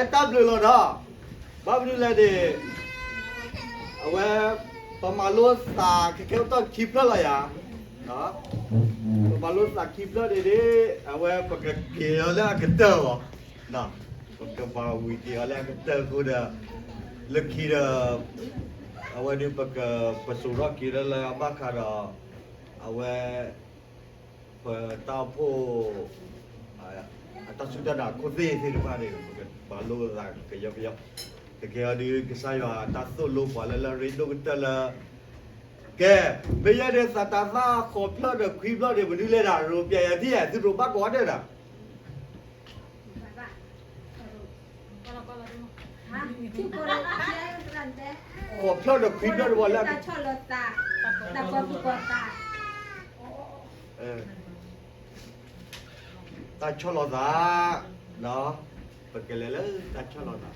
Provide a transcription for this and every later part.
တၢ်ဘျုးလီၤဒီး, ဘၣ်မနုၤလဲၣ်န့ၣ်, အဝဲ, ပမၤလိသးခဲကဲအိၣ်တ့ၢ်ခံဖျၢၣ်လီၤယၤ, ပမၤလိသးခံဖျၢၣ်န့ၣ်န့ၣ်, အဝဲပကက့ၤအီၤလၢအကတၢၢ်လီၤ, ပကဘၣ်ဝံၤက့ၤအီၤလၢအကတၢၢ်အဃိဒီး, လၢခံဒီး, အဝဲဒုးပက, ပစိာ်ထီၣ်က့ၤလၢလၢအဘၣ်ဃးဒီး, အဝဲ ပတၢ်အိၣ်ဖှိၣ် အတၢ်စူၢ်တၢ်နာ်ခိၣ်သ့ၣ်သ့ၣ်တဖၣ်န့ၣ် ပကမၤလိသးကယီကယီ, တကဲအီၤဒုး ကစၢ်ယွၤတၢ်သိၣ်လိပှၤလၢလၢရ့ဒိၣ်ကတၢၢ်လၢ, ကဲ, မ့ၢ်ယဲဒၣ်သးတၢ်သၣ်ဃိးဖျၢၣ်ဒီးခွံဖျၢၣ်န့ၣ် မနုၤလဲၣ်ဒၣ် ရိပျဲယၤဒ်ယဲ သုတဘၣ်ကိးဂၤဒဲးဒၣ် ဃိးဖျၢၣ်ဒီးခွံဖျၢၣ် တဝီလၢ တၢ်ဆီၣ်လီၤသး, တၢ်ဆီၣ်လီၤသး, ပကလဲၤလၢတၢ်ဆီၣ်လီၤသး,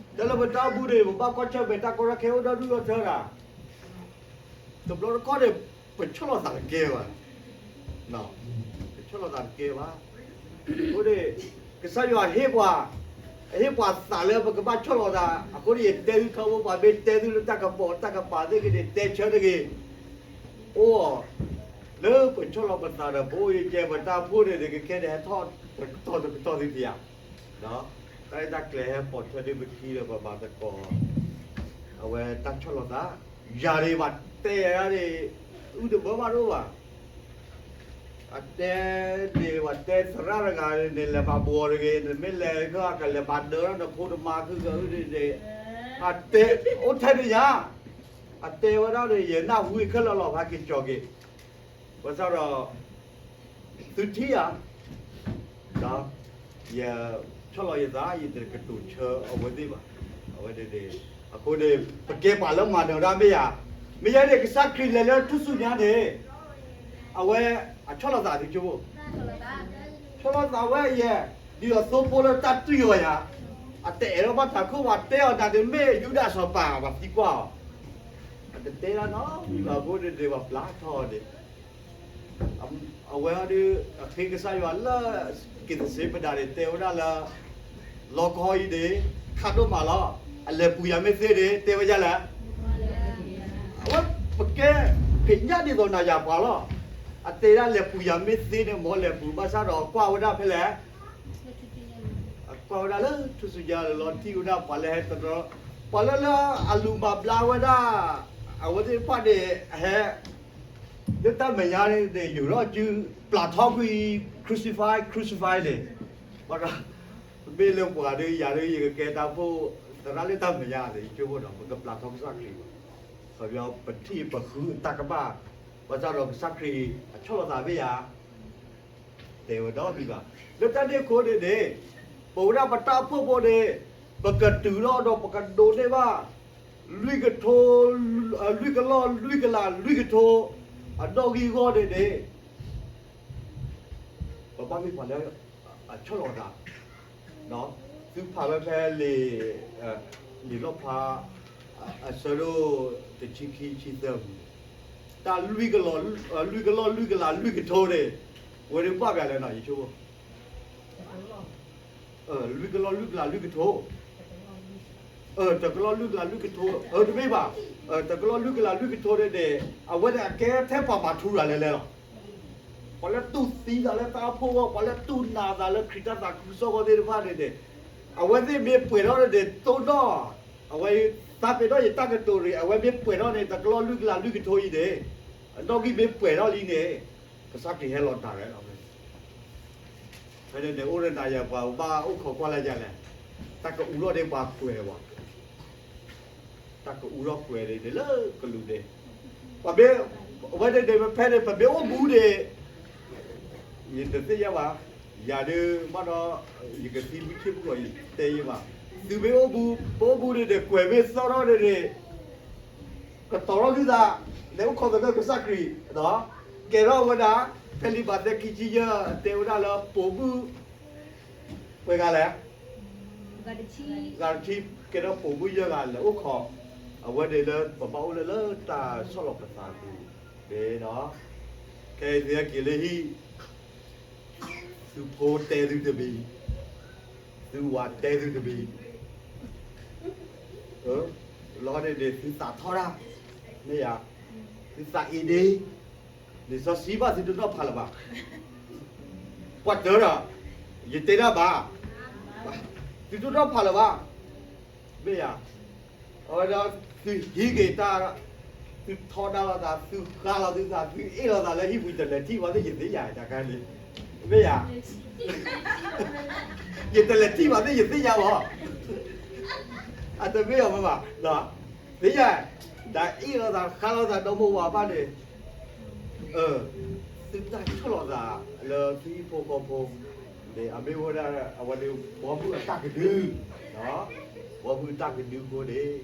တၢ်လၢပတၢ်အိၣ်မူန့ၣ် ပဘၣ်ကွၢ်ဆၢၣ်မဲာ်တၢ်ကီတၢ်ခဲအိၣ်ဒီဒူၣ်ဒီထၢဒၣ် တဘျီတခီၣ်န့ၣ် ပဆီၣ်လီၤသးတကဲဘၣ်, ပဆီၣ်လီၤသးတကဲဘၣ်, အဃိန့ၣ်, ကစၢ်ယွၤဟ့ၣ်ပှၤ, ဟ့ၣ်ပှၤသးလၢပကဘၣ်ဆီၣ်လီၤသး, အဃိန့ၣ် ယတဲသုထီဘိ ပှၤမ့ၢ်တဲသုလၢတၢ်ကပီၤတၢ်ကပၤသ့ၣ်ဂ့ၤန့ၣ် တဲဆၢတဂ့ၤ, အိၣ်အီၤ, လၢပဆီၣ်လီၤပသးဒီး ပအိၣ်ယကဲပတၢ်အိၣ်ဖှိၣ်န့ၣ် ကခဲန့ၣ်ဟဲထီၣ်တကတီၢ်တကတီၢ်သ့ၣ်တဖၣ် တၢ်ရဲၣ်တၢ်ကျဲၤဟဲပိာ်ထွဲဒ်ပခံဒီးပဘၣ်သကိး, အဝဲတၢ်ဆီၣ်လီၤသး, ယၤန့ၣ်ဘၣ်တဲယၤန့ၣ်, အုၣ်တဘၣ်ဘၣ်ဒိၣ်ဘၣ်, အတဲန့ၣ် ပှၤတဲသရၣ်တဂၤန့ၣ် လဲၤဘၣ်ဘှီတဂ့ၤ, နမ့ၢ်လဲၤကကလဲၤဘၣ်ဒၢထီၣ်နဖိနမါခုကအုၣ်န့ၣ်, အတဲ, အိၣ်ထဲန့ၣ်ယၤ, အတဲဝဲဒၣ်န့ၣ် ယနၢ်ဟူခဲလၢာ်လီၤ ဖးက့ၤကၠီၤက့ၤ, ဘၣ်ဆၣ်ဒီး သုထံၣ်ဧါ, ဒီးယဆီၣ်လီၤယသး ယတကတိၤဆၢအဝဲသ့ၣ်ဘၣ်, အဝဲန့ၣ်, အဃိန့ၣ် ပကဲပှၤလၢမၤနၢၤတၢ်မ့ၢ်ဧါ, မ့ၢ်ယဲန့ၣ် ကစၢ်ခရံာ်လဲၤလၢထူၣ်စုညါန့ၣ်, အဝဲအဆီၣ်လီၤသးသ့ၣ်ကၠိ, ဆီၣ်လီၤသးဝဲယဲ, ဒ်သိးသိဖိလၢတၢ်တွံၢ်အီၤယၤ, အတအဲၣ်ဒိးဘၣ်တၢ်ခိၣ်ဘၣ်တဲအီၤတၢ်န့ၣ် မ့ၢ်ယူဒၤစီၤပၤပှၤသံကွၢ်အီၤ, အတတဲဒၣ်နီတမံၤဘၣ်အဃိန့ၣ် ပှၤပျၢ်ထီၣ်အီၤန့ၣ် အဝဲအီၤဒုး အဃ့ကစၢ်ယွၤလၢ က့ၤသစ့ပဒၣ်န့ၣ် တဲဝဲဒၣ်လၢ လီခီအံၤန့ၣ် ခးဒိၣ်မးလီၤ. အလဲၤပူၤယၤမ့ၢ်သ့န့ၣ် တဲဝဲဒ်လဲၣ်. အဝဲပကဲ ကညးဒ်သိးနၤယၤပှၤလီၤ. အတဲဒၣ်လဲၤပူၤယၤမ့ၢ်သ့န့ၣ် မ်လဲၤပူၤဘၣ်ဆၣ်ဒီး ကွၢ်ဝဲဒၣ်ဖဲလဲၣ် ကွၢ်ဝဲဒၣ်လၢထူၣ်စုညါလီၤ ထံၣ်ဝဲဒၣ်ပှၤလၢဟဲတရီ ပှၤလၢလၢအလူၤမၤဘျါဝဲဒၣ် အဝဲသ့ၣ်တဖၣ်န့ၣ် အဟဲ လၢတၢ်မဲာ်ညါန့ၣ် ယူာ်ထီၣ်စု ပျၢ်ထီကွံာ် crucify crucify န့ၣ် ဘၣ်ဒီး မ့ၢ်လၢပှၤဒီးယၤဒီး ယကကဲတၢ်အိၣ်ဖှိၣ်သရၣ်လၢတၢ်မဲာ်ညါန့ၣ် ယဆိကမိၣ်ဒီး ပကပျၢ်ထီကစၢ်ခရံာ် ခီပညီ ပထံၣ်ပဃုအတၢ်ကမၣ် ဘၣ်ဆၣ်ဒီးကစၢ်ခရံာ်အဆီၣ်လီၤသးမ့ၢ်ယၤ တဲဝဲဒီးဒုးဘၣ် လၢတၢ်န့ၣ်အဃိန့ၣ်န့ၣ် ပဝဲဒၣ်ပတၢ်အိၣ်ဖှိၣ်ဖိန့ၣ် ပကတုၤထီၣ်ဒီးပကဒိးန့ၢ်ဘၣ် လွံၢ်ကထိ လွံၢ်ကလီၢ် လွံၢ်ကလး လွံၢ်ကထိ အနီၣ်ဂံၢ်အဂီၢ်န့ၣ်န့ၣ် ပဘၣ်မ့ၢ်ပှၤလၢအဆီၣ်လီၤသး သုဖးဝဲဖဲလံာ် လံာ်လီၣ်ဖျါ အဆၢဒိၣ်တဆံခံ ဆံသၢပူၤ တၢ်လွံၢ်ကလီၢ် လွံၢ်ကလီၢ် လွံၢ်ကလး လွံၢ်ကထိန့ၣ် ဝဲဒၣ်ဘၣ်ပျၢ်လဲၣ်နီၤ ယဆိကမိၣ် လွံၢ်ကလီၢ် လွံၢ်ကလး လွံၢ်ကထိ တကလီၢ် လွံၢ်ကလး လွံၢ်ကထိ တမ့ၢ်ဘၣ် တကလီၢ် လွံၢ်ကလး လွံၢ်ကထိန့ၣ်န့ၣ် အဝဲန့ၣ်အကဲထဲပှၤမၤထူရၤလဲၤလဲၤလီၤ ပှၤလၢတူၢ်သံသးလၢတၢ်အိၣ်ဖှိၣ်အဂီၢ် ပှၤလၢတူၢ်နးသးလၢခရံာ်တၢ်သးခုကစီၣ်အဂီၢ်သ့ၣ်တဖၣ်န့ၣ်န့ၣ် အဝဲသ့ၣ်မ့ၢ်ပှဲၤထီၣ်န့ၣ်န့ၣ် တိၢ်နီၣ် အဝဲသးပ့ၤနီၣ်ယတၢ်ကတိၤရံး အဝဲမ့ၢ်ပှဲၤထီၣ်န့ၣ် တကလီၢ် လွံၢ်ကလး လွံၢ်ကထိအံၤန့ၣ် အနီၣ်ဂံၢ်မ့ၢ်ပှဲၤထီၣ်လံန့ၣ် ကစၢ်ခရံာ်ဟဲလီၤတၢ်ရဲၣ်လီၤ ဖဲန့ၣ်န့ၣ် အိၣ်ဒီးနၤယၤပှၤဘၣ်အိၣ်ခိးကွၢ်လၢယၤလဲၣ် တၢ်ကအူထီၣ်ဒ်ပှၤကွဲးဝဲ တၢ်ကအူထီၣ်ကွဲးန့ၣ်လၢကလူးန့ၣ် ပမ့ၢ် အဝဲန့ၣ်န့ၣ် ဖဲန့ၣ် ပမ့ၢ်အိၣ်မူန့ၣ် ယတသ့ၣ်ညါဘၣ် ယၤဒုးမ့ၢ်ဒီး ယကသံမုၢ်ဆ့ၣ်မုၢ်ဂီၤ ယတဲယံဘၣ် သုမ့ၢ်အိၣ်မူ ပအိၣ်မူန့ၣ်န့ၣ် ကွဲးမ့ၢ်သီထီၣ်န့ၣ်န့ၣ် ကတီၤထီၣ်သုသး လဲၤအိၣ်ခိးသကိးကစၢ်ခရံာ် ကဲထီၣ်ဝဲဒၣ် ဖဲလံာ်မးသဲခံဆံယဲၢ် တဲဝဲဒၣ်လၢပိာ်မုၣ် ပှဲၤဂၤလဲၣ် ဂၤတထံၣ် ကဲထီၣ်ပိာ်မုၣ်ယဲၢ်ဂၤလဲၤအိၣ်ခိး အဝဲန့ၣ်လၢပဘၣ်အိၣ်လၢလၢတၢ်ဆီၣ်လီၤပသးပူၤ န့ၣ်ဒီး ခဲအံၤသုဟဲက့ၤလၢဟံၣ် သုဖိတဲသုတမံၤ သုဝၤတဲသုတမံၤ, လီၤန့ၣ်န့ၣ် သုသးထီၣ်တၢ်, မ့ၢ်ယၤ, သုသးအ့ဒ့, လံာ်စီဆှံဘၣ်သုတနီၣ်ဖးလၢၤဘၣ်, ပှၤတၢၢ်ဒီး, ယတဲတၢ်ဘၣ်, သုတနီၣ်ဖးလၢၤဘၣ်, မ့ၢ်ယၤ, အဝဲဒၣ် သုဟံးက့ၤတၢ်, သုထီဒါလိာ်သး, သုဃါလီၤသုသး, သုအ့ၣ်လိာ်သးလၢဟံၣ်ပူၤ ယတလဲၤထံၣ်ဘၣ်သ့ၣ်ယသ့ၣ်ညါတခါန့ၣ်, မ့ၢ်ယၤ, ယတလဲၤထံၣ်ဘၣ်သ့ၣ်ယသ့ၣ်ညါဘၣ်, အတမ့ၢ်အီၤဘၣ်ဘၣ်, သ့ၣ်ညါ, တၢ်အ့ၣ်လိာ်သးဃါလိာ်သးဒီမိၢ်ဝၤဘၣ်န့ၣ်, သုတၢ်ဆီၣ်လီၤသးလၢသုဟံၣ်ဖိဃီဖိ, န့ၣ် အမ့ၢ်ဝဲဒၣ်အဝဲန့ၣ် ဘီမုၢ်အတၢ်ကဒု, ဘီမုၢ်အတၢ်ကဒုအဃိန့ၣ်,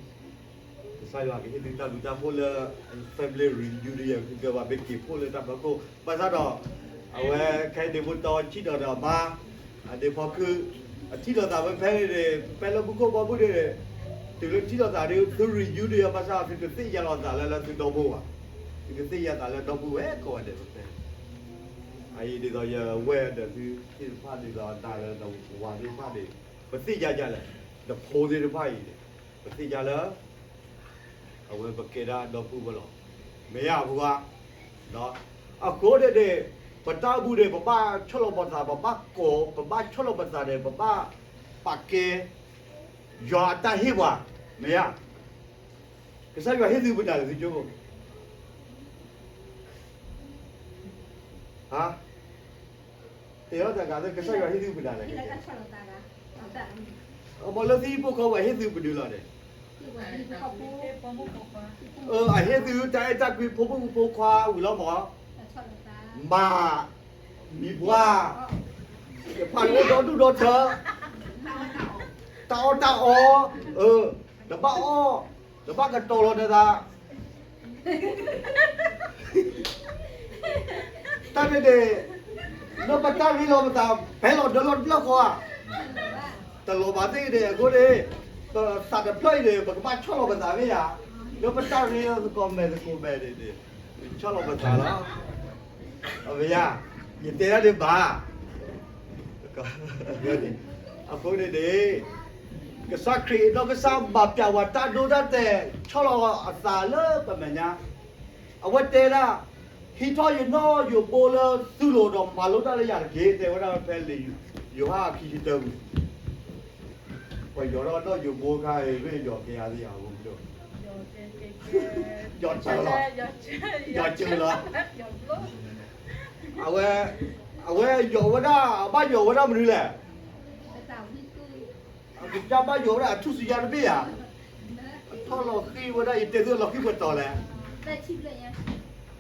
ကစၢ်ယွၤကဟ့ၣ်သုတၢ်ဘျုးတၢ်ဖှိၣ်လၢ family reunion ကဘၣ်မ့ၢ်က့ၤဖှိၣ်လၢတၢ်ဖီခိၣ်, ဘၣ်ဆၣ်ဒီး, အဝဲခဲအံၤန့ၣ် ဖိတီဆံးဒီးဒီးမါ, အဒ့ဖီခု, အထံၣ်လိာ်သးဖဲဖဲန့ၣ်န့ၣ် ဖဲလၢမူခိၣ်ဘီမုၢ်န့ၣ်, တုၤလၢထံၣ်လိာ်သးဒီး သု reunion ဒီး ဘၣ်ဆၣ်သုတသ့ၣ်ညါလိာ်သးလၢ လၢသုဒီမိၢ်ဘၣ်, သုတသ့ၣ်ညါသးလၢဒီပုၢ်ဝဲၢ်ကိးဂၤဒဲးဖဲ အအံၤဒ်သိးယဝဲၢ်ဒီးသုသ့ၣ်တဖၣ်ဒ်သိးနၤလၢနဝၤသ့ၣ်တဖၣ်န့ၣ်, ပသ့ၣ်ညါဒ်လဲၣ်, နဖိသ့ၣ်တဖၣ်အံၤန့ၣ်, ပသ့ၣ်ညါလၢ အဝဲပကဲဒၣ်ဒီပုၢ်ဝဲၢ်လီၤ, မ့ၢ်ဧါပှၤ, အဃိန့ၣ်န့ၣ်, ပတၢ်အိၣ်မူန့ၣ် ပဘၣ်ဆီၣ်လီၤပသး, ပဘၣ်ကိး, ပဘၣ်ဆီၣ်လီၤပသးန့ၣ် ပဘၣ်ပာ်ကဲ ယွၤအတၢ်ဟ့ၣ်ပှၤ, မ့ၢ်ဧါ, ကစၢ်ယွၤဟ့ၣ်သုမတၤလဲၣ်သုကၠိ, ဟါ, တဲအီၤတဂၤလၢ ကစၢ်ယွၤဟ့ၣ်သုမတၤလဲၣ်, မ်လၢသုဟံၣ်ဖိဃီဖိအဟ့ၣ်သုမနုၤလီၤန့ၣ်, အဟ့ၣ်သုတၢ်အဲၣ်တၢ်ကွံဖိမုၣ်ဖိခွါဝံၤလီၤမး, မၤ, မံၤပှၢ်, ယဖးလၢအိၣ်ဒီဒူၣ်ဒီထၢ, တၢ်အီၣ်တၢ်အီ, နဘၣ်အီၣ်, နဘၣ်ကတီၤလီၤနသး တၢ်န့ၣ်န့ၣ်, လၢပတၢ်ရ့လိာ်ပသး ဖဲလီၤဒၢလီၤတဖျၢၣ်ဃီဧါ, တလီၤဘၣ်သ့ၣ်ဂ့ၤန့ၣ် အဃိန့ၣ်, ပသးတဖျၢၣ်အံၤန့ၣ် ပကဘၣ်ဆီၣ်လီၤပသးမ့ၢ်ဧါ, လၢပတၢ်ရ့လိာ်သကိးမဲာ်သကိးမဲာ်န့ၣ်န့ၣ်, ဆီၣ်လီၤပသးလီၤ, အမ့ၢ်ဧါ, ယတဲဒၣ်ဒ်ဘၣ် အဃိန့ၣ်န့ၣ်, ကစၢ်ခရံာ်အနီၢ်ကစၢ်မၤပျးဝဲတၢ်ဒိတၢ်တဲာ် ဆီၣ်လီၤအသးလၢပမဲာ်ညါ, အဝဲတဲဒၣ်, ဟံးထီၣ်ယနီၣ်ယိးဘိလၢသုလိၤဒီးမၤလိတၢ်လၢယၤတက့ၢ် တဲဝဲဒၣ်ဖဲလံာ်ယိၤဟၣ်ခံဆံတၢပူၤ, ပယီၤထီၣ်နီၣ်ယိးဘိခါအံၤ မ့ၢ်ယီၤကဲယၤသ့ယၤအဃိ, ယီၤစၢၤလီၤ, ယီၤစၢၤလီၤ, အဝဲ, အဝဲယီၤဝဲဒၣ် အဘၣ်ယီၤဝဲဒၣ်မနုၤလဲၣ် အကစၢ်ဘၣ်ယီၤဝဲဒၣ်အထူၣ်စုညါတဘ့ၣ်ဧါ, အထီၣ်လီၤဃံၤဝဲဒၣ် ယတဲသုလီၤဃံၤပှဲၤတီၤလဲၣ်,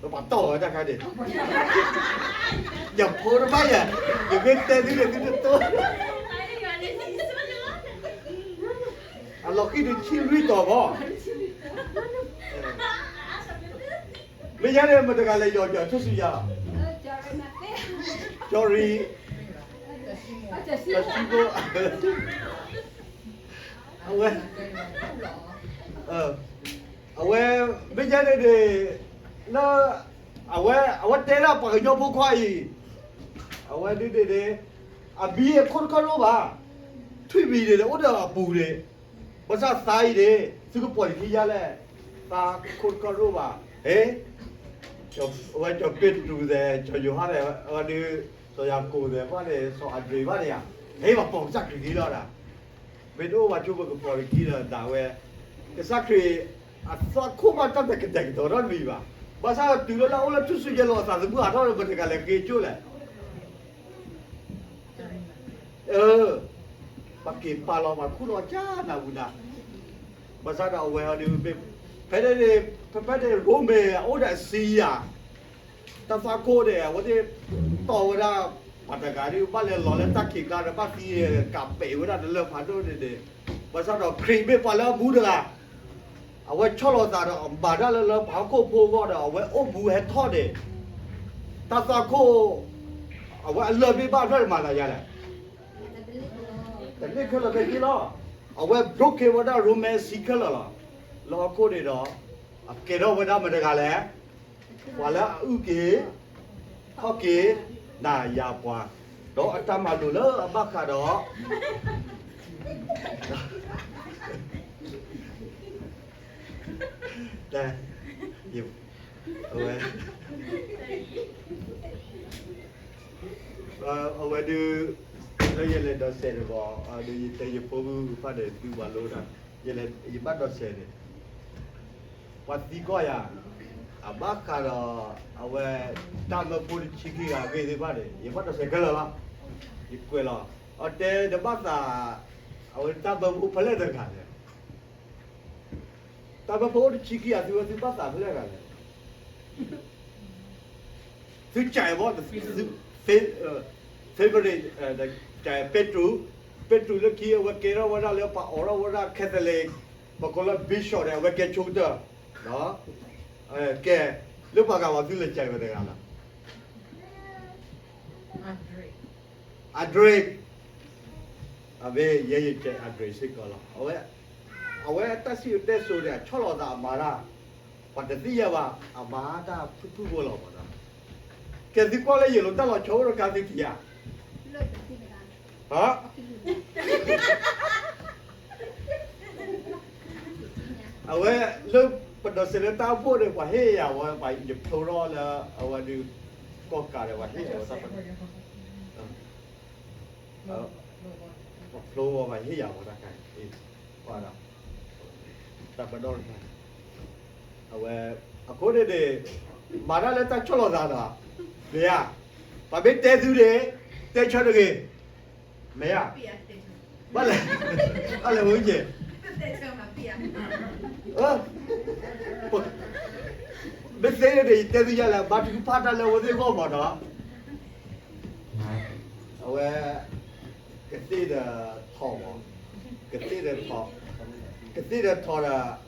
ပှဲၤတီၤဝဲတၢ်ခါန့ၣ်, ယဖိတဘၣ်ယၤ, ယမ့ၢ်တဲသုန့ၣ်သုတတိ, အလီၤဃံၤတဆံလွံၢ်တီၤဘၣ် မ့ၢ်ယါန့ၣ် မတၤတဂၤလဲၣ် ယီၤ ယီၤထူၣ်စုညါလီၤ, ကၠီရံၤ, ကၠီရံၤဖိ, အဝဲ, အဝဲ, မ့ၢ်ယါန့ၣ်န့ၣ်, လၢ, အဝဲ, အဝဲတဲဒၣ်ပှၤကညီဖိခွါအံၤ, အဝဲဒ်န့ၣ်န့ၣ်, အမံၤအခိၣ်တခီၣ်တအိၣ်ဘၣ်, ထွံၣ်မံၤန့ၣ် အိၣ်ဒီးအပူၤန့ၣ်, ဘၣ်ဆၣ်သးအံၤန့ၣ် သုကပိာ်ယခံယါလဲၣ်, သးခိၣ်တခီၣ်တအိၣ်ဘၣ်, ဟ့ၣ်, အဝဲကၠီၤပ့းတရူးသဲး ကၠီၤယိၤဟၣ်သဲး အဝဲဒုး, စီၤယၤကိာ်သဲးဘၣ်န့ၣ် စီၤအဒ့းဘၣ်န့ၣ်ဧါ, ဟ့ၣ်ပှၤပိာ်ကစၢ်ခရံာ်ခံလီၤဒၣ်, မ့ၢ်တအိၣ်ဘၣ်ဆိပကပိာ်တခံလၢၤဒၣ်ဝဲ, ကစၢ်ခရံာ်, အသးခိၣ်ဘၣ်တၢ်တကတဲာ်ကတီၤထီၣ်တမံၤဘၣ်, ဘၣ်ဆၣ်တုၤလၢလၢအိၣ်လၢထူၣ်စုညါလိာ်အသးသမူအါထီၣ်ဒီး မတၤတဂၤလဲၣ်ဃ့ကၠိလဲၣ် ပက့ၤပာ်လီၤပှၤခူၣ်လီၤကၢ်နၤဝံၤနၤ, ဘၣ်ဆၣ်ဒီးအဝဲအီၤဒုး, ဖဲန့ၣ်, ဖဲဖဲန့ၣ်ရိမ့ၤအိၣ်ဒီးအစံယၤ, တၢ်သးခိၣ်န့ၣ် အဝဲသ့ၣ်, တီၢ်ဝဲဒၣ်, ပှၤတဂၤဒုး ဘၣ်လဲၤလီၤလၢတၢ်ခံးကျါဒီး ဘၣ်သံ, ကးပဲာ်ဝဲဒၣ်တလၢဖးဒိၣ်န့ၣ်န့ၣ်, ဘၣ်ဆၣ်ဒီးခရံာ်မ့ၢ်ပှၤလၢအမူတဂၤ အဝဲဆီၣ်လီၤသးဒီးအမၤတၢ်လၢလၢပှၤဟီၣ်ခိၣ်ဖိအဂီၢ်ဒီး အဝဲအိၣ်မူဟဲထီၣ်န့ၣ်, တၢ်သးခိၣ်, အဝဲအလၢၢ်ဘ့ၣ်ဘၣ်ဖျၢၣ်န့ၣ်မၤသးယါလဲၣ်, တန့ၢ်ခဲလၢာ်ခဲဆ့လီၤ, အဝဲဘျိးက့ၤဝဲဒၣ်ရိမ့ၤအစံခဲလၢာ်လီၤ, လၢဟီၣ်ခိၣ်န့ၣ်ဒီး, အကဲထီၣ်ဝဲဒၣ်မတၤတဂၤလဲၣ်, ပှၤလၢအအုၣ်က့ၤ, ခီၣ်က့ၤ, နၤယၤပှၤ, ဒီးအတၢ်မၤလိာ်လၢအဘၣ်ဃးဒီး ယ အဝဲ အဝဲဒုး လၢယလဲၤဒိးစဲးတဂီၤ ဒုးယတဲယဖိမုၣ်ဖးန့ၣ် သုပှၤလိတၢ် ယလဲၤ ယဘၣ်ဒိးစဲးန့ၣ် ပှၤသံကွၢ်ယၤ အဘၣ်ဃးဒီး အဝဲ တၢ်မၢဖိတဆံခံဂၤအဂ့ၢ်သ့ၣ်တဖၣ်န့ၣ် ယဘၣ်ဒိးစဲးခဲလၢာ်လီၤ. ယကွဲးလီၤ အတဲတဘၣ်သး အဝဲတၢ်မၢဖိဖဲလဲၣ်တဂၤလဲၣ် တၢ်မၢဖိအိၣ်တဆံခံဂၤ သုဝဲသုဘၣ်သးဖဲလဲၣ်တဂၤလဲၣ် သုကးအံၤဘၣ် သု favorite ကး Petru, Petru လၢခံအဝဲကဲထီၣ်ဝဲဒၣ်လၢပှၤအိးထီၣ်ဝဲဒၣ် Catholic ပကိးလၢ Bishop န့ၣ် အဝဲကဲဆိကတၢၢ် ကဲ လၢပှၤဂၤပှၤသုလဲၤကးဝဲတဂၤလီၤ Andre, အမ့ၢ်ယဲယကဲ Andre စ့ၢ်ကီးလီၤ အဝဲ အဝဲတၢ်စံၣ်စိၤတဲစိၤန့ၣ် အဆီၣ်လီၤသးအမၤတၢ် ပှၤတသ့ၣ်ညါဘၣ် အမၤတၢ်ဖုၣ်ဖုၣ်ဖိလီၤမး ကဲသုကွၢ်လၢယလိၤတၢ်လီၤဆီအိၣ်တခါသုထံၣ်ဧါ အဝဲလၢပဒိးစဲးလၢတၢ်အိၣ်ဖှိၣ်န့ၣ် ပှၤဟ့ၣ်ယၤဝဲ ပှၤယဖျိထီၣ်လၢ အဝဲဒုး ကီၢ်ကးဒီးပှၤဟ့ၣ်ယၤဝဲတၢ်ပ ပဖျိဝဲပှၤဟ့ၣ်ယၤဝဲတၢ်ခါအံၤ ပှၤဒီး တၢ်ပဒီတခါ အဝဲ အဃိန့ၣ်န့ၣ် မၤတၢ်လၢတၢ်ဆီၣ်လီၤသးဒီး မ့ၢ်ဧါ ပှၤမ့ၢ်တဲသုန့ၣ် တဲဆၢတဂ့ၤ မ့ၢ်ဧါ ဘၣ်လဲၣ် ဘၣ်လဲၣ်ဝဲက့ၤ မ့ၢ်သ့န့ၣ် ယတဲသုယါလဲၣ် ဘါထုကဖၣ်တၢ်လၢအဝဲသ့ၣ်အဂီၢ်မးဒီး အဝဲ ကသ့ၣ်ဒီးထီၣ်မး ကသ့ၣ်ဒီးထီၣ် ကသ့ၣ်ဒီးထီၣ်ဒီး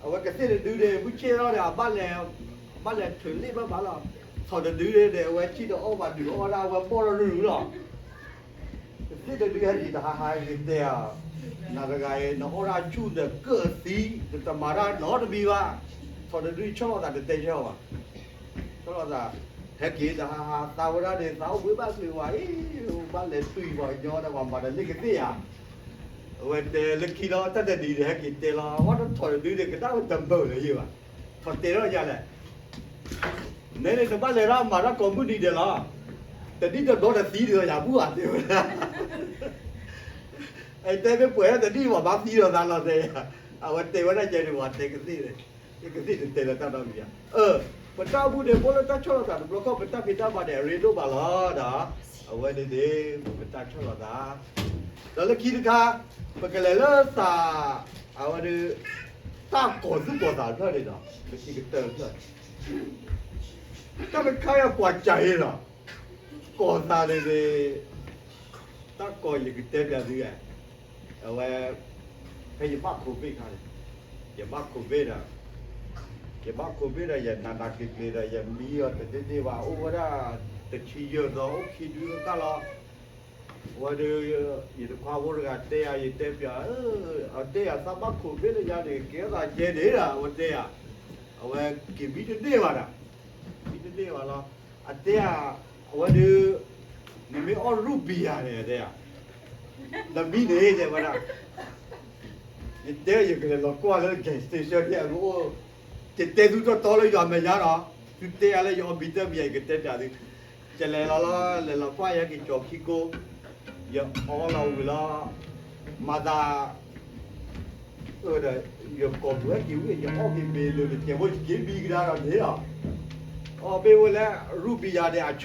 အဝဲကသ့ၣ်တဒုန့ၣ် မုၢ်ဆ့ၣ်ထီၣ်ဒီး အဘၣ်လဲၤ အဘၣ်လဲၤထုးလ့ၣ်ဘၣ်ဘၣ်လီၤ ထီၣ်တဒုန့ၣ်ဒီး အဝဲစံၣ်ဒီးအီၣ်ဘၣ်ဒုးအီၣ်ဒၣ် အဝဲဘီၣ်ထီၣ်ရူၢ်ရူၢ်လီၤ ကသ့ၣ်တဒုဟဲက့ၤတဟါဟါက့ၤတဲအီၤ နၤတဂၤအံၤ နအီၣ်ဒၣ်ဆူၣ်ဒီးကၢၢ်သံ နတမၤတၢ်နီတမံၤဘၣ် ထီၣ်တဒုဆီၣ်လီၤသးတတဲဆၢအီၤဘၣ် ဆီၣ်လီၤသး ဟဲက့ၤတဟါဟါ သးဝဲဒၣ်န့ၣ် သးအိၣ်ဘှံးဘၣ်ချုးဝဲအံၤ ဘၣ်လဲၤတွံၢ်ပှၤကညီဒီးပှၤမၤတၢ်လ့ၣ်ကသ့ၣ်ဧါ အဝဲတဲလၢခံလီၤ တၢ်တဒုန့ၣ် ဟဲက့ၤတဲလီၤ အဝဲတထီၣ်တဒုန့ၣ် ကနၣ်ဝဲတဘၢၣ်လၢၤယဘၣ် ထီၣ်တဲထီၣ်ယါလဲၣ် နဲန့ၣ် တဘၣ်လဲၤဒၣ်မၤတၢ်ကိးမုၢ်နံၤဒဲးလီၤ တဒ်တဘျီတသံဒီးယၤဘူၣ်ဧါတဲဝဲဒၣ် အတဲမ့ၢ်ပှဲၤတဒ်ပှၤဘၣ်သံဒီးသးလီၤတဲ အဝဲတဲဝဲဒၣ်ကဲန့ၣ် ပှၤတဲကသ့ၣ်န့ၣ် ကသ့ၣ်တတဲလၢတၢ်နီတမံၤဧါ ပတၢ်အိၣ်မူန့ၣ် ပအိၣ်လၢတၢ်ဆီၣ်လီၤသးတဘျီခီၣ် ပတၢ်ဖံးတၢ်မၤန့ၣ်အရ့ဒိၣ်ဘၣ်လီၤဒီး အဝဲန့ၣ်န့ၣ် ပတၢ်ဆီၣ်လီၤသး ဒီးလၢခံတခါ ပကလဲၤလၢသး အဝဲဒၣ် တၢ်ကိးသူၣ်ကိးသးတဖျၢၣ်န့ၣ်ဒီး ပခံကတၢၢ်တဖျၢၣ် တၢ်တခါအံၤကွၢ်ကၢ်အံၤလီၤ ကိးသးန့ၣ်န့ၣ် တၢ်ကိးယကတဲပျးသုဧါ အဝဲ ဖဲယဘၣ် covid ခါန့ၣ် ယဘၣ် covid ဒီး ယဘၣ် covid ဒီး ယနးနးကျံၤကျံၤဒီး ယမံအီၤတန့ၢ်န့ၢ်ဘၣ် အိၣ်ဝဲဒၣ် တဆံယဲၢ်သီ အိၣ်ခံဒုတကၢ်လီၤ အဝဲဒၣ် ယတခွါဖိတဂၤတဲယၤ ယတဲပျး အတဲယၤ သးဘၣ် covid လၢညါန့ၣ် ကဲသးကဲန့ၣ်ဒီး အဝဲတဲယၤ အဝဲက့ၤမံတန့ၢ်ဘၣ်ဒီး မံတန့ၢ်ဘၣ်လီၤ အတဲယၤ အဝဲဒၣ် နမ့ၢ်အီၣ် root beer န့ၣ် တဲယၤ နမံန့ၣ် တဲဝဲဒၣ် ယတဲယကလဲၤလီၤကွၢ်လၢ gas station န့ၣ် အကအိၣ် ယတဲသုတီတီလၢယွၤမဲာ်ညါဒီး သုတဲယၤလၢယအီၣ် bitter beer ယကတဲပျးသု ယလဲၤလီၤလီၤ လဲၤလီၤကွၢ်ယဲက့ၤကၠီၤခံကိး ယအီလီၤဝံၤလီၤ မၤသး ဒီး ယကိာ်ပူၤဟဲက့ၤဝံၤ ယအီၣ်က့ၤမ့ၤလၢာ် ယတဲဖိယက့ၤမံကဒါဒီးန့ၣ်လီၤ အီၣ်မ့ၢ်ဝဲလဲၣ် root beer န့ၣ် အဆၢ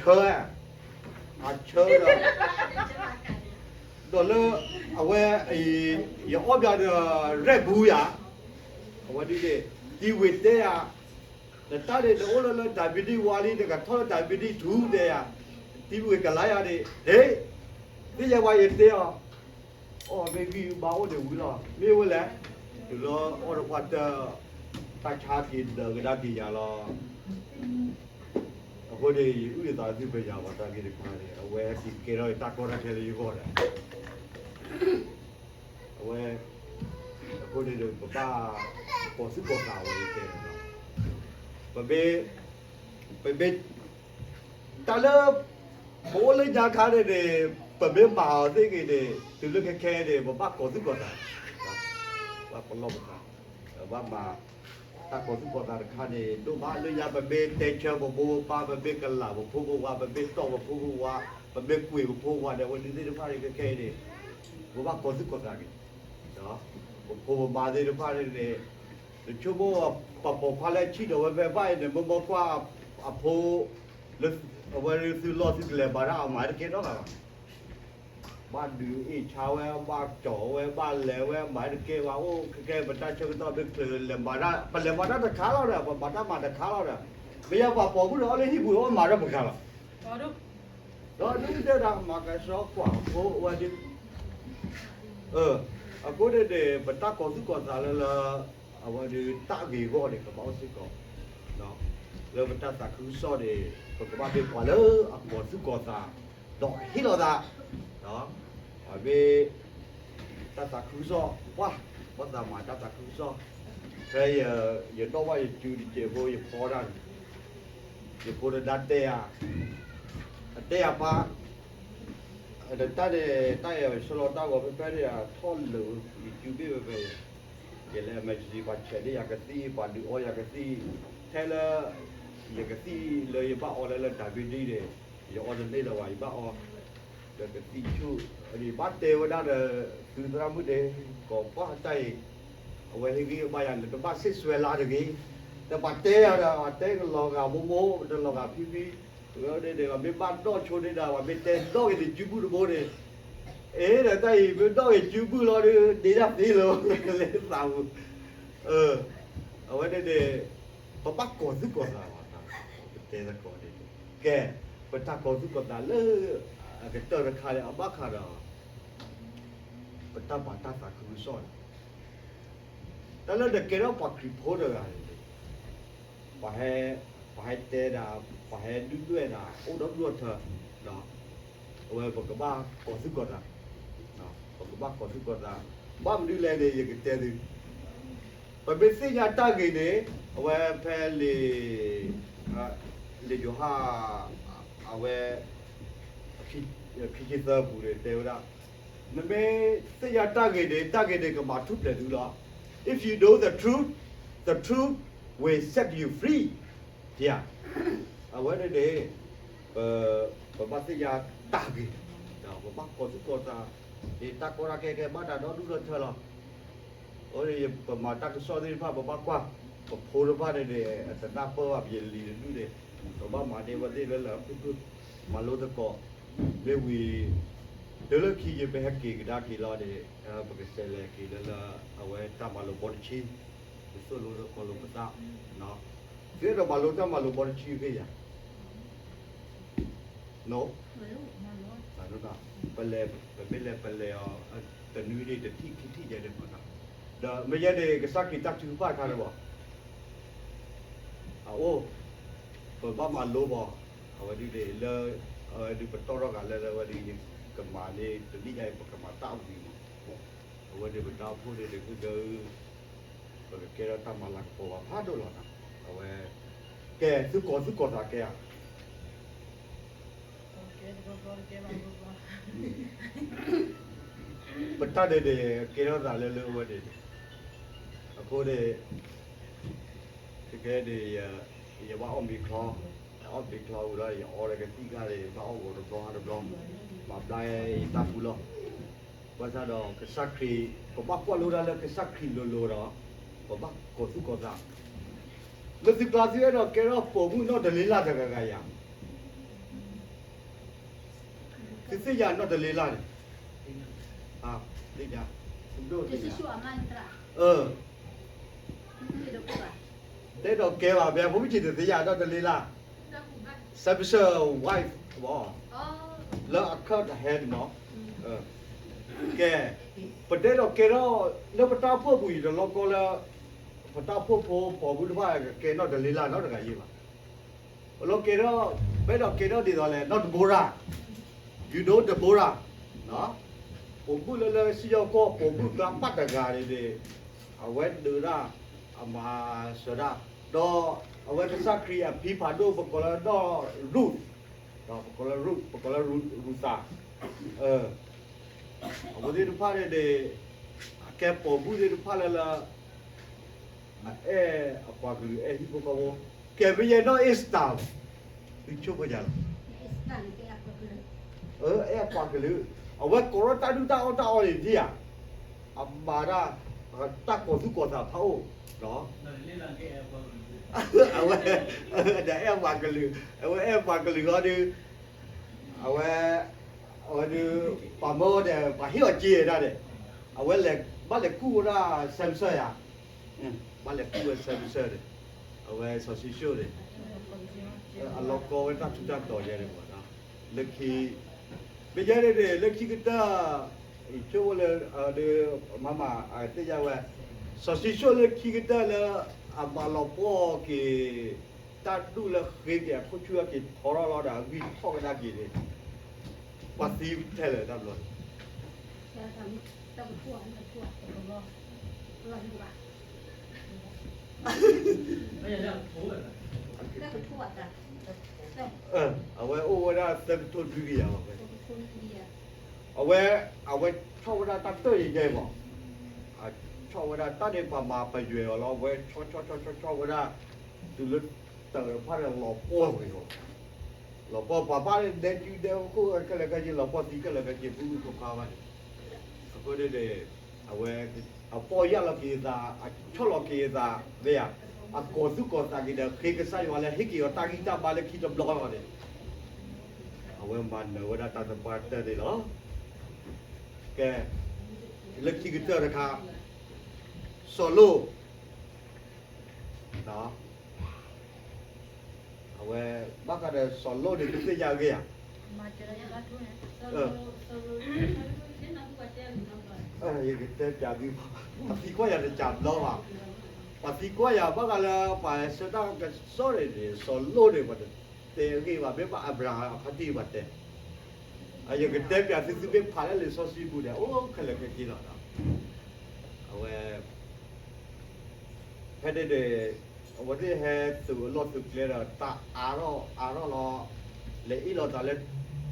အဆၢဒီး ဒီးလၢ အဝဲ ယအီၣ်ဘၣ်ဒီး Red Bull ယၤ အဝဲဒၣ်န့ၣ် တံၤဝ့ၤတဲယၤ နတၢ်န့ၣ် နအိၣ်လၢလၢ diabetes one လံ နကထီၣ်လၢ diabetes two တဲယၤ တံၤဝ့ၤကလါယၤန့ၣ် ဟ့ၣ် သ့ၣ်ညါဝဲယတဲအီၤ အီၣ်မ့ၢ်ဂံၢ်ဘါအိၣ်န့ၣ်ဝံၤလီၤ မ့ၢ်ဝဲလဲၣ် တုၤလၢအီၣ်တပှၢ်တၢၢ် တၢ်ဆါက့ၤဒၢးကဒါက့ၤယၤလီၤ အဃိန့ၣ် ယအုၣ်ယသးသုပယၤပှၤတၢ်ဂ့ၢ်တခါန့ၣ် အဝဲဟဲက့ၤကဲထီၣ်တၢ်ကီတၢ်ခဲလၢယဂီၢ်ဒီး အဝဲ အဃိန့ၣ်ဒီး ပဘၣ်ကိးသူၣ်ကိးသးဝဲယတဲန့ၣ်လီၤ ပမ့ၢ် ပမ့ၢ် တၢ်လၢ ပအိၣ်လၢညါခါန့ၣ်န့ၣ် ပမ့ၢ်မၤအီၤသ့ဂ့ၤန့ၣ် တုၤလၢခဲခဲန့ၣ် ပဘၣ်ကိးသူၣ်ကိးသး ဘၣ်ပလီၢ်ပသး ဘၣ်မၤ တၢ်ကီၤသူၣ်ကီၤသးတခါန့ၣ် ဒိၣ်မးလၢညါ ပမ့ၢ်တဲဆၢပဖိပပၢ်, ပမ့ၢ်ကလၤပဖိပဝၤ, ပမ့ၢ်တီၢ်ပဖိပဝၤ, ပမ့ၢ်ကွံာ်ပဖိပဝၤဒီး အဝဲဒုးသ့ၣ်တဖၣ်န့ၣ် ခဲခဲအံၤန့ၣ် ပဘၣ်ကီၤသူၣ်ကီၤသးက့ၤ ပဖိပမါသ့ၣ်တဖၣ်န့ၣ်န့ၣ် နဆိကမိၣ်ပှၤပိာ်ခွါလၢဆံၣ်ဒီးဝဲဖဲဘၣ်အံၤန့ၣ် မ့ၢ်မ့ၢ်ကွၢ်အဖိ လၢ အဝဲသုလီၢ်သုကလဲၤမၤတၢ်အမၤတကဲထီၣ်လၢၤဘၣ် ဘၣ်ဒုးအ့ၣ်ဆါဝဲ, ဘၣ်ကၠီဝဲ, ဘၣ်လဲၤဝဲ, မၤတကဲဘၣ် အိၣ်ခဲကဲ ပတၢ်ဆၢကတီၢ်မ့ၢ်ချုး လဲၤမၤတၢ်, ပလဲၤမၤတၢ်တခါလီၤဒီး ပမၤတၢ်မၤတခါလီၤဒီး မ့ၢ်ယါပှၤပိာ်မုၣ်ဒီး အီၣ်လၢဟံၣ်ပူၤ အီၣ်မၤတၢ်ပှဲၤဂၤလီၤ. ဒီးဒုးတဲဒၣ် မၤကဆှီကွၢ်ဖိဝဲဒုး အဃိန့ၣ်န့ၣ် ပတၢ်ကီၤသူၣ်ကီၤသးလၢလၢ အဝဲဒုးတၢ်ဂ့ၤအဂီၢ်န့ၣ် ကဘၣ်အိၣ်စ့ၢ်ကီး လၢပတၢ်သးခုကစီၣ်န့ၣ် ပကဘၣ်မ့ၢ်ပှၤလၢအကီၤသူၣ်ကီၤသး ဒီးဟ့ၣ်လီၤသး အမ့ၢ် တၢ်သးခုကစီၣ် ပှၤ ပှၤသးမၤတၢ်သးခုကစီၣ် ဖဲယနီၣ်ဘၣ်ယစုတစဲးဖိ ယဖီတၢ်န့ၣ် ယဖိတဒါတဲယၤ အတဲယၤပၢ် တၢ်န့ၣ် တၢ်အံၤဆှၢလီၤတၢ်ဂီၤဖဲဖဲန့ၣ် ထီၣ်လၢာ်ယစုဘ့ၣ်ဖဲဖဲ ယလဲၤ emergency ပှၤဆဲးန့ၢ်ယၤကသံၣ် ပှၤဒုးအီယၤကသံၣ် ထဲလၢ ယကသံၣ်လၢယဘၣ်အီလၢလၢတၢ်ဘ့ၣ်ဒ်န့ၣ် ယအီတန့ၢ်လၢၤဘၣ် ယဘၣ်အီ ဒီးကသံၣ်ဆူၣ် ဘၣ်တဲဝဲဒၣ်ဒီး သုသရၣ်မုၣ်န့ၣ် ကီးပှၢ်တၢ်အံၤ အဝဲဟ့ၣ်ဂံၢ်ဘါယၤ နတဘၣ်စံးစွဲလၢတဂ့ၤ တဘၣ်တဲယၤဒီး တဲကလီၤဂာ်မိၢ်မိၢ် တလီၤဂာ်ဖံဖံ ဝဲန့ၣ်ဒီး မ့ၢ်ဘၣ်နီၣ်ဆိန့ၣ်ဒီး ပှၤမ့ၢ်တဲနီၣ်က့ၤနစုဘူၣ်တဘိန့ၣ် အ့ ဒီးတၢ်အံၤမ့ၢ်နီၣ်က့ၤစုဘူၣ်လီၤဒီး ဒ့တၢ်သ့လီၤ လၢသးပူၤ အဝဲန့ၣ်န့ၣ် ပဘၣ်ကီၤသူၣ်ကီၤသးဘၣ် ပတဲသကိးန့ၣ် ကဲ ပတၢ်ကီၤသူၣ်ကီၤသးလၢ အကတၢၢ်တခါန့ၣ် အဘၣ်ဃးဒီး ပတၢ်မၤတၢ်သးခုကစီၣ်န့ၣ် တၢ်လၢနကဲထီၣ်ပှၤခရံာ်ဖိတဂၤန့ၣ် ပှၤဟဲ ပှၤဟဲတဲဒၣ် ပှၤဟဲဒုၣ်ဒွဲၣ်ဒၣ် အိၣ်ဒီဒူၣ်ဒီထၢ အဝဲပကဘၣ်ကီၤသူၣ်ကီၤသး ပကဘၣ်ကီၤသူၣ်ကီၤသး ဘၣ်မနုၤလဲၣ်န့ၣ် ယကတဲသု ပမ့ၢ်သ့ၣ်ညါတၢ်ဂ့ၤန့ၣ် အဝဲဖဲလံာ် လံာ်ယိၤဟၣ် အဝဲ ခံဆံသၢပူၤန့ၣ် တဲဝဲဒၣ် နမ့ၢ်သ့ၣ်ညါတၢ်ဂ့ၤန့ၣ် တၢ်ဂ့ၤန့ၣ်ကမၤထူၣ်ဖျဲးသုလီၤ If you know the truth, the truth will set you free. အဝဲန့ၣ်န့ၣ် ပ ပဘၣ်သ့ၣ်ညါတၢ်ဂ့ၤ ပဘၣ်ကီၤသူၣ်ကီၤသး တၢ်ကီတၢ်ခဲကဲဘၣ်တၢ်ဒီဒူၣ်ဒီထၢလီၤ အဃိန့ၣ် ပမၤတၢ်ကစီၣ်သ့ၣ်တဖၣ် ပဘၣ်ကွၢ် ပဖိတဖၣ်န့ၣ်န့ၣ် အတနၢ်ပၢၢ်ဘၣ် ပယလံၤတဒူၣ်န့ၣ် ပဘၣ်မၤန့ၢ်အဝဲသ့ၣ်လၢလၢအဖုၣ်ဖုၣ် မၤလိသကိး မ့ၢ်ဝံၤ တုၤလၢခံယပဟဲက့ၤကဒါက့ၤလီၤန့ၣ် ပကစးလဲၤက့ၤလၢလၢ အဝဲတၢ်မၤလိာ်ဘီတဆံ ပသိၣ်လိသကိးလိာ်ပသး သုအဲၣ်ဒိးမၤလိတၢ်မၤလိာ်ဘီတဆံဂ့ၤယၤ ပလဲၤ ပမ့ၢ်လဲၤပလဲၤအီၤ တနွံန့ၣ်တထံၣ်ခံထံၣ်ယဲန့ၣ်မး ဒီးမ့ၢ်ယဲန့ၣ် ကစၢ်ခရံာ်တၢ်ထုကဖၣ်တခါလၢၤဘၣ် အအိၣ် ပဘၣ်မၤလိဘၣ် အဝဲဒ်န့ၣ်လၢ အဝဲဒ်ပတီၢ်ထီၣ်ဂၤလၢလၢအဝဲဒ် ကမၤန့ၣ် တနံၣ်ညါအံၤ ပကမၤတၢ်ဝံၤမး အဝဲန့ၣ်ပတၢ်အိၣ်ဖှိၣ်န့ၣ် တကဂၤ ပကကဲထီၣ်တၢ်မၤလၤကပီၤဘၣ်ဖးဒိၣ်လီၤနီၤ အဝဲ ကဲ သုကီၤသူၣ်ကီၤသးကဲဧါ ပတၢ်န့ၣ်န့ၣ် ကဲထီၣ်သးလၢလၢအဝဲန့ၣ် အဃိန့ၣ် ခဲကဲန့ၣ် ယဘၣ်အီၣ်မ့ၤချီ အီၣ်မ့ၤချီဝံၤဒီး ယအီဒီးကသံၣ်ခါန့ၣ် ဘၣ်အီၣ်ဂီၤတဘျီဟါတဘျီ မၤဘျါယတၢ်ပူၤလီၤ ဘၣ်ဆၣ်ဒီးကစၢ်ခရံာ် ပဘၣ်ကွၢ်လိဒၣ်လၢကစၢ်ခရံာ်လိၤလိၤဒီး ပဘၣ်ကီၤသူၣ်ကီၤသး လၢသုကျါသုအဲၣ်ဒိးကဲထီၣ်ပိာ်မုၣ်နီၢ်တလ့လၢ်တဂၤဂၤယၤ သုသ့ၣ်ညါနီၢ်တလ့လၢ်န့ၣ် သ့ၣ်ညါ တအဲၣ်ဒိးကဲဘၣ် မ့ၢ်ဖိမုၣ်ဆံးတသ့ၣ်ညါနီၢ်တလ့လၢ် Samson wife လၢအခၢၣ်တဟဲန့ၣ်မး ကဲ ပတအဲၣ်ဒိးကဲထီၣ် လၢပတၢ်အိၣ်ဖှိၣ်ပူၤအံၤတလီၢ်ကီလၢ ပတၢ်အိၣ်ဖှိၣ်ဖိပိာ်မုၣ်တဖၣ်ကကဲနီၢ်တလ့လၢ်နီတဂၤယ့ၢ်ဘၣ် ပလီၢ်ကဲထီၣ် ပအဲၣ်ဒိးကဲထီၣ်ဒ်သိးလဲၣ် နီၢ်ဒဘိရၤ you know ဒဘိရၤ ပိာ်မုၣ်လၢလၢစံၣ်ညီၣ်ကွီၢ် ပိာ်မုၣ်ကျါပၢ်တဂၤန့ၣ်န့ၣ် အဝဲဒုးဒၣ် အမၤစၢၤဒၣ် ဒီးအဝဲကစၢ်ခရံာ်အဖံဖးဒိၣ် ပကိးလၢနီၢ် Ruth ပကိးလၢ Ruth ပကိးလၢ Ruth သး အဝဲသ့ၣ်တဖၣ်န့ၣ်န့ၣ် အကဲပိာ်မုၣ်သ့ၣ်တဖၣ်လၢလၢ အဲၣ်အပှၤကလုာ် အဲၣ်ဟံၣ်ဖိဃီဖိ, ကဲ ပယဲၢ်နီၣ်အ့ၣ်စတၢ်, သုဆိကမိၣ်ယၤလီၤ. အဲၣ်အပှၤကလုာ်, အဝဲကိးထီၣ်တၢ်ဒုၣ်တၢ်အီၣ်တၢ်အီန့ၣ်ဒ်ဧါ, အမၤတၢ်, တၢ်ကီၤသူၣ်ကီၤသးဖးအိၣ်, အဝဲ, ဒီးအဲၣ်ပှၤကလုာ်, အဝဲအဲၣ်ပှၤကလုာ်လီၤဒီး အဝဲ, အဝဲဒုး, ပှၤမၢအီၤဒီး ပှၤဟ့ၣ်အီၤစ့ဒၣ်ဒီး, အဝဲလဲၤ, ဘၣ်လဲၤကူၣ်ဝဲဒၣ် Samsung ယၤ, ဘၣ်လဲၤကူၣ်ဝဲ Samsung န့ၣ်, အဝဲစီၤၡံၣ်ၡိၣ်န့ၣ်, အလီၤကီဝဲတၢ်ထူးတၢ်တီၤယဲန့ၣ်မး, လၢခံ, ပယဲၢ်န့ၣ်န့ၣ် လၢခံကတၢၢ်, ဆိကမိၣ်လၢ, ဒီး, မၤမၤ, သ့ၣ်ညါဝဲ, စီၤၡံၣ်ၡိၣ်လၢခံကတၢၢ်လၢ, အမၤလီၤပှီၢ်က့ၤ တၢ်ဒူၣ်လၢဃ့က့ၤအခိၣ်ဆူၣ်အက့ၤထီထီၣ်လီၤဒီး အဂံၢ်ထီၣ်ကဒါက့ၤန့ၣ်, ပှၤသံထဲလဲၣ်တဘျီန့ၣ်, အဝဲအိၣ်ဝဲဒၣ်သၢကထိလွံၢ်ကယၤလီၤ. အဝဲ, အဝဲဆီၣ်ဝဲဒၣ်တၢ်တၢၢ်ယဲၢ်ယဲၢ်မး, အဆီၣ်ဝဲဒၣ်တၢ်န့ၣ် ပှၤမၤပယွဲအီၤလီၤ. အဝဲဆီဆီဆီဆီဆီၣ်ဝဲဒၣ်, တုၤလၢတၢ်တဖၣ်န့ၣ်လီၤပှီၢ်ကွံာ်အီၤ, လီၤပှီၢ်ပှၤဘၣ်ဒဲကၠူဒဲခိၣ်ခဲလၢာ်ခဲဆ့ လီၤပှီၢ်သံခဲလၢာ်ခဲဆ့ ပုၢ်ပုၢ်ခွါခွါဘၣ်န့ၣ်, အဃိန့ၣ်န့ၣ်, အဝဲ, အပီၢ်ယၢ်လီၤက့ၤအသး, အဆီၣ်လီၤက့ၤအသး, မ့ၢ်ဧါ, အကီၤသူၣ်ကီၤသးက့ၤဒီး ဃ့ကစၢ်ယွၤလၢဟ့ၣ်က့ၤအီၤတၢ်ဂံၢ်တၢ်ဘါလၢခံတဘျီလီၤန့ၣ်, အဝဲမၤနၢၤဝဲဒၣ်တၢ်သပှၢ်တၢၢ်န့ၣ်လီၤ. ကဲ, လၢခံကတၢၢ်တခါ, စီၤလိၣ် အဝဲ, ဘၣ်ဃးဒီးစီၤလိၣ်န့ၣ် သုသ့ၣ်ညါဂ့ၤဧါ, ယကတဲပၠးသု, ပှၤသံကွၢ်ယၤတစဲးဘျီဘၣ်, ပှၤသံကွၢ်ယၤဘၣ်ဃးလၢပှၤဆၢတၢ်ကစီၣ်န့ၣ်န့ၣ် စီၤလိၣ်န့ၣ် ပှၤတတဲအဂ့ၢ်ဘၣ်, မ့ၢ်ဘၣ်အၤဘြၤဟၣ်အဖါတံၢ်ပှၤတဲ, ယကတဲပၠးသု သုမ့ၢ်ဖးလၢလံာ်စီဆှံပူၤန့ၣ် အိၣ်ခဲလၢာ်ခဲဆ့လီၤ, အဝဲ ဖဲန့ၣ်န့ၣ်, အဝဲသ့ၣ်ဟဲသုးအလီၢ်သုးကျဲဒီး တၢ်အါထီၣ်အါထီၣ်လီၤ, လဲၤအ့ၣ်လိာ်သးလၢ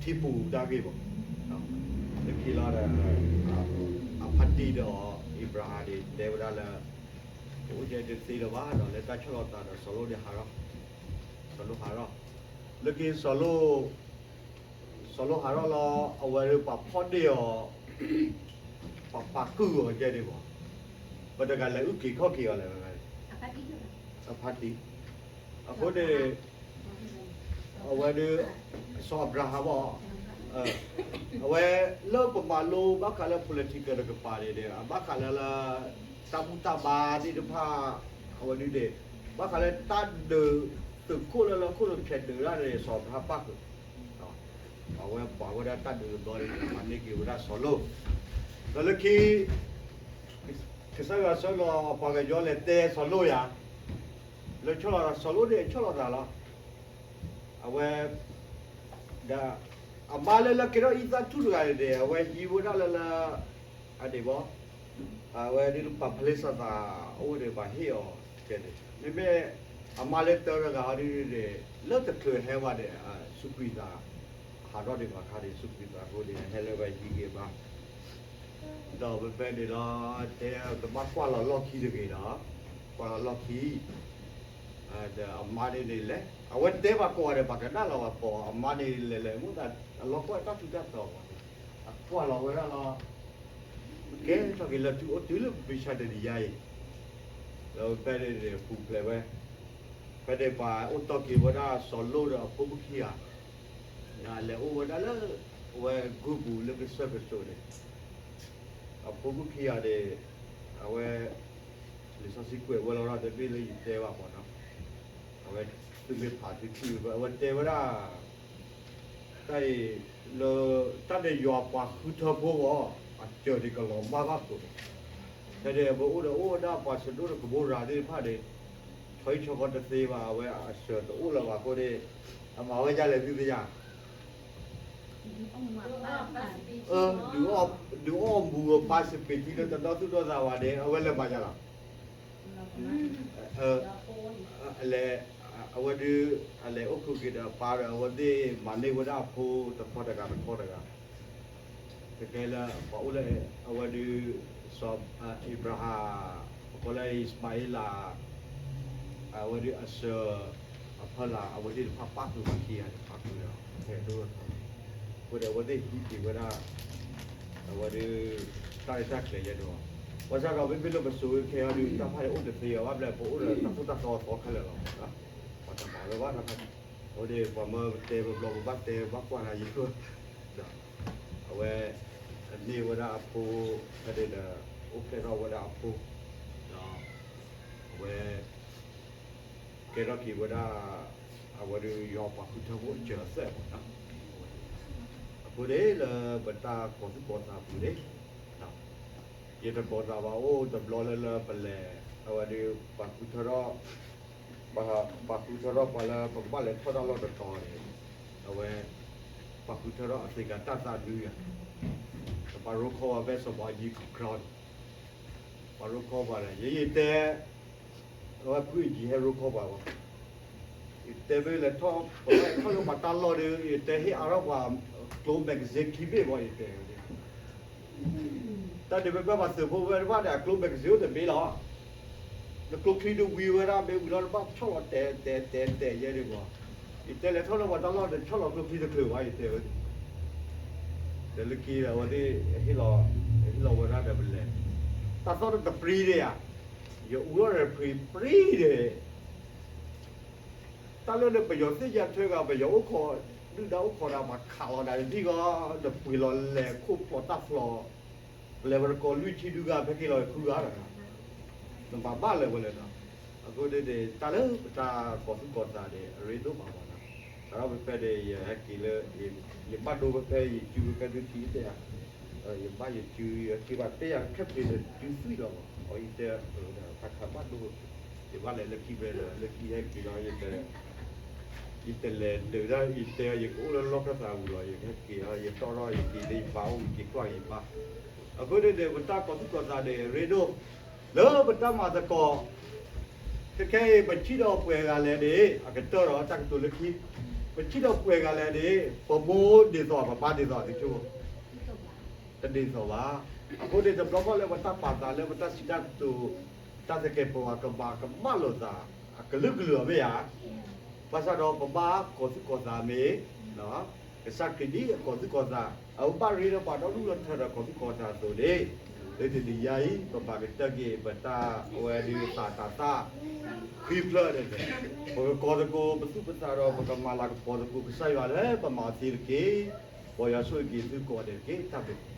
ထံပူၤတၢ်ဂ့ၢ်ဘၣ်, လၢခံလီၤဒီး, အဖါတံၢ်ဒီးအၤဘြၤဟၣ်န့ၣ် တဲဝဲဒၣ်လၢ, ပအိၣ်ကဲတသ့လၢၤဘၣ်ဒီး လၢတၢ်ဆီၣ်လီၤသးဒီးစီၤလိၣ်န့ၣ်ဟးထီၣ်, စီၤလိၣ်ဟးထီၣ်, လၢခံစီၤလိၣ် စီၤလိၣ်ဟးထီၣ်လီၤ, အဝဲဒၣ်ပှၤဖီၣ်န့ၢ်အီၤ, ပှၤပာ်ကုၢ်အီၤကဲန့ၣ်မး, ပှၤတဂၤလဲၤအုၣ်က့ၤခီၣ်က့ၤအီၤလဲၣ်, အဖါတံၢ်, အဃိန့ၣ်, အဝဲဒၣ်, စီၤအၤဘြၤဟၣ်မး, အဝဲလၢပမၤလိဘၣ်ဃးလၢ political တကပၤန့ၣ်ဒီး အဘၣ်ဃးလၢလၢ, တၢ်ဘူၣ်တၢ်ဘါသ့ၣ်တဖၣ်, အဝဲဒၣ်န့ၣ်, ဘၣ်ဃးလၢတၢ်ဒုး, သုးခိၣ်လၢလၢခိၣ်လၢခဲဒုးဒၣ်န့ၣ် စီၤအၤဘြၤဟၣ်ပာ်ဃုာ် အဝဲပာ်ဝဲဒၣ်တၢ်ဒုးတဘျီန့ၣ် မၤန့ၢ်က့ၤဝဲဒၣ်စီၤလိၣ်, ဒီးလၢခံ ကစၢ်ယွၤဆှၢလီၤပှၤကညီလဲၤတဲစီၤလိၣ်ယၤ, လၢဆီၣ်လီၤသး စီၤလိၣ်န့ၣ် ဆီၣ်လီၤသးလီၤ, အဝဲ, ဒီး, အမါလၢလၢကဲထီၣ်အံသၣ်ထူၣ်တဂၤန့ၣ် အဝဲဟံးဝဲဒၣ်လၢလၢ, အဒ့ၣ်ဘီ, အဝဲဒၣ်ပှၤဖလ့ၣ်စတၤအိၣ်န့ၣ် ပှၤဟ့ၣ်အီၤကဲန့ၣ် မ့မ့ၢ်, အမါလၢတၢတဂၤအီၤဒ်န့ၣ်, လၢတချုးဟဲဝဲန့ၣ် စူးကွံာ်သး, ဟးထီၣ်ဒံးပှၤခါန့ၣ် စူးကွံာ်သးအဃိန့ၣ် ဟဲလၢဝဲဟံးက့ၤအမါ ဒီးဖဲဖဲန့ၣ်ဒီး တဲတဘၣ်ကွၢ်လီၤလီၢ်ခံတဂ့ၤဒီး, ကွၢ်လီၤလီၢ်ခံ, ဒီးအမါန့ၣ်န့ၣ်လဲၤ အဝဲတဲပှၤကိးဂၤဒဲး ပှၤကနၣ်လီၤပှၤကိး အမါန့ၣ်လဲၤလဲၤမ့ၢ်သး အလီၤကွၢ်တၢ်ထူးတၢ်တီၤဘၣ်န့ၣ်, အကွၢ်လီၤဝဲဒၣ်လီၤ, ကဲထီၣ်က့ၤလၢသုအိၣ်တုၤလၢပပံၤဆါတနံၤညါအံၤ, ဒီးဖဲန့ၣ်န့ၣ် ပူၤဖျဲးဝဲ, ဖဲန့ၣ်ပှၤအိၣ်တီၢ်က့ၤဝဲဒၣ်စီၤလိၣ်ဒီးအဖိမုၣ်ခံဂၤ, ဒီးလဲၤအိၣ်ဝဲဒၣ်လၢ, အဝဲဂုၢ်ပူၤလၢကစၢၢ်ကစိၤန့ၣ် အဖိမုၣ်ခံဂၤန့ၣ်, အဝဲ, လံာ်စီဆှံကွဲးဝဲလီၤဒီး တမ့ၢ်လၢယတဲဘၣ်မ့ၢ်နီၤ, အဝဲ, သုမ့ၢ်ဖးသုထံၣ်ဝဲ အဝဲတဲဝဲဒၣ်, တၢ်အံၤ, လၢ, တၢ်န့ၣ်ယွၤပှၤဃုထၢဖိအဂီၢ်, အစၢၤန့ၣ်ကလီၤမၢ်ဘၣ်ကိာ်န့ၣ်, ဖဲန့ၣ်အဝဲအိၣ်ဒီးအိၣ်ဝဲဒၣ်ပှၤစဒိၣ်ဒီးကမိရၤသ့ၣ်တဖၣ်န့ၣ်, ဆီဟံၣ်ဆီဃီတသ့ဘၣ် အဝဲအစၢၤတအိၣ်လၢၤဘၣ်အဃိန့ၣ်, အမၤဝဲဒ်လဲၣ်သုသ့ၣ်ညါ ဒုးအီၣ်မူၤအပၢ်စပံးထံလၢတဒီသူၣ်ဒီသးဘၣ်န့ၣ် အဝဲလဲၤမၤယါလီၤ. လဲၤ, အဝဲဒုး, အလဲၤအိၣ်ခိးက့ၤဒီးအပၢ်ဒီး အဝဲသ့ၣ်မၤန့ၢ်ဝဲဒၣ်အဖိတခီတဂၤတခီတဂၤ, ကကဲလၢပှၤအိၣ်လၢ, အဝဲဒုး, စီၤအၤဘြၤဟၣ်, ပကိးလၢအံၣ်စမၤအ့လး, အဝဲဒၣ်အစၢၤ, အဖီလာ် အဝဲသ့ၣ်တဖၣ်ပၣ်ဃုာ်ဝဲခံဂၤန့ၣ် ပၣ်ဃုာ်ဒီး ဖဲဒိၣ်ထီၣ်, အဃိဒီးအဝဲသ့ၣ်ဟံးက့ၤဝဲဒၣ် အဝဲဒၣ် တၢ်ရဲၣ်တၢ်ကျဲၤယဲၢ်ဒိၣ်, ဘၣ်ဆၣ်ဒီးမ့မ့ၢ်လၢပစိၤခဲအံၤဒီး တၢ်ဖၣ်န့ၣ်အိၣ်တသ့အီၤဘၣ်ဘျဲၣ် ပအိၣ်ဒီးတၢ်သိၣ်တၢ်သီအသီခဲလၢာ်လီၤ. ပှၤတမၤလၢၤဘၣ်တၢ်ဖၣ်န့ၣ်, အဃိဒီးပှၤမၢပတဲပဘျီပဘၣ်တဲဘၣ်ကွၢ်နၤယိၤ, ဒီး အဝဲ အန့ၢ်ဝဲဒၣ်အဖိ ဖဲန့ၣ်ဒီး အိၣ်ဖျဲၣ်ထီၣ်ဝဲဒၣ်အဖိ, ဒီး အဝဲ ကဲထီၣ်က့ၤဝဲဒၣ် အဝဲဒၣ်ယွၤပှၤဃုထၢဖိအစၢၤအသွဲၣ်မး, အဃိန့ၣ်လၢပတၢ်ကီၤသူၣ်ကီၤသးပူၤန့ၣ် ယတကိးသးဘၣ် အိၣ်တဘျီလၢလၢပလဲၤ အဝဲဒၣ် ပှၤဃုထၢထီၣ် ပှၤဃုထၢထီၣ်ပှၤလၢပကဘၣ်လဲၤထီၣ်တၢ်လီၢ်တတီၤန့ၣ် အဝဲ ပှၤဃုထၢထီၣ်အသ့ၣ်ကးတၢ်သးဒုယၤ, ဒီးပှၤရိခီဝဲဖဲစီၤဘးယံၤခရၢန့ၣ် ပှၤရိခီပှၤဒီး ယဲယတဲ အဝဲဖုအယံၤဟဲရိခီပှၤဘၣ်, ယတဲမ့ၢ်လဲၤထီၣ် ပဘၣ်လဲၤထီၣ်လၢပှၤတၢ်လီၢ်ဒီး ယတဲဟ့ၣ်အါထီၣ်ပှၤ ကျိ magazine ခံဘ့ၣ်ဘၣ် ယတဲဝဲ တၢ်ဒုးမ့ၢ်ဘၣ်ပှၤသုးဖိဝဲတဘၣ်ဒီး အကျိ magazine အိၣ်တဘ့ၣ်လီၤ. နကျိချံတဝံၤဝဲဒၣ် မ့ၢ်ဝံၤလီၤတဘၣ်ဆီၣ်လီၤတဲာ်တဲာ်တဲာ်တဲာ်ယဲန့ၣ်ဘၣ်, ယတဲလဲၤထီၣ်လၢပှၤတၢ်လီၢ်ဒီး ဆီၣ်လီၤကျိချံတချုးဘၣ် ယတဲဝဲ ဒီးလၢခံဒီး အဝဲသ့ၣ် ဟ့ၣ်လီၤဝဲဒၣ်ဒီးပလဲၤ, တၢ်သီၣ်တတပြံဒံးဧါ, ယအူလီၤဒီးပြံပြံဒံး တၢ်လၢန့ၣ် ပယီၤသ့ၣ်ညါထွဲဂၤ ပယီၤအိၣ်ခိး ဒုၣ်ဒါအိၣ်ခိးဒီး ပှၤခးလီၤဒၣ်တထံၣ်ဂီၢ် နပှ့ၤလီၤလဲၤခိၣ်ဖျိးတၢ်ဖျိး, ပလဲၤဝဲတကိးလွံၢ်ဆံဒုဂၤ ဖဲက့ၤလီၤဃုဂၤဒီး နဘၣ်ဘၣ်လၢၤဝဲလဲၣ်ဒီး, အဃိန့ၣ်န့ၣ် တၢ်လၢပတၢ်ကီၤသူၣ်ကီၤသးန့ၣ် အရ့ဒိၣ်မးမးနီၤ, စးထီၣ်ဖဲဖဲန့ၣ် ယဟဲက့ၤလၢ ယဘၣ်ဒိဖဲဖဲ ယစုဖဲဖဲဒုထံတဲဧါ, ယဘၣ်ယစု ယဟဲက့ၤဘၣ်တဲယၤခဲပှ့ၤဒီးစုသွံၣ်လီၤမး, အအံၤတဲ တၢ်ခးဘၣ်ဒိ ယဘၣ်လဲၤလၢခံဖဲဒီး လၢခံဟဲက့ၤလီၤ ယတလဲၤဒုးတၢ် ယတဲ ယကအိၣ်လၢလီၢ်ခၢၣ်သးပူၤလီၤ ယကဟဲက့ၤလီၤ ယတီၢ်ထီၣ်ယက့ၤလၢယပၢ်အိၣ် ယက့ၤကွၢ်ယပၢ်, အဃိန့ၣ်န့ၣ် ပတၢ်ကီၤသူၣ်ကီၤသးန့ၣ် အရ့ဒိၣ် လၢပတၢ်မၤသကိး ခဲခဲအံၤ ပထံၣ်ဒီးပှဲၤဂၤလဲၣ်န့ၣ် အကတၢၢ်ဒီးတၢ်ကတိၤလၢခံ, ပထံၣ်ဒီးပှဲၤဂၤလဲၣ်န့ၣ် ပမိၢ်ဒ်သိး ပပၢ်ဒ်သိး သုဆိ တဒ်သိးဘၣ်. အဃိန့ၣ် တဘျီဃီလၢပတၢ်ပာ်သးလၢပတၢ်စံးတၢ်ကတိၤ တၢ်သကဲးပဝးကမၤကမၣ်လိာ်သး အကလုာ်ကလုာ်အမ့ၢ်ဧါ, ဘၣ်ဆၣ်ဒီးပဘၣ်ကီၤသူၣ်ကီၤသးမ့ၢ် ကစၢ်ခရံာ်ဒ်အကီၤသူၣ်ကီၤသး အဘၣ်ရ့ဒီးပှၤဒီဒူၣ်ဒီထၢဒီးကီၤသူၣ်ကီၤသးအသိးန့ၣ်, လၢတနံၤညါအံၤ ပဘၣ်ကတၢၢ်က့ၤ ပတၢ်အဝဲဒၣ်သးတၤသၣ် ခွံဖျၢၣ်န့ၣ်န့ၣ်, ပကကီၤသကိးပသူၣ်ပသးဒီး ပကမၤလၤကပီၤသကိးကစၢ်ယွၤလၢပမၤအီၤသ့တက့ၢ်. မ်ယွၤဆိၣ်ဂ့ၤက့ၤသုကိးဂၤဒဲးတက့ၢ်. တၢ်ဘျုး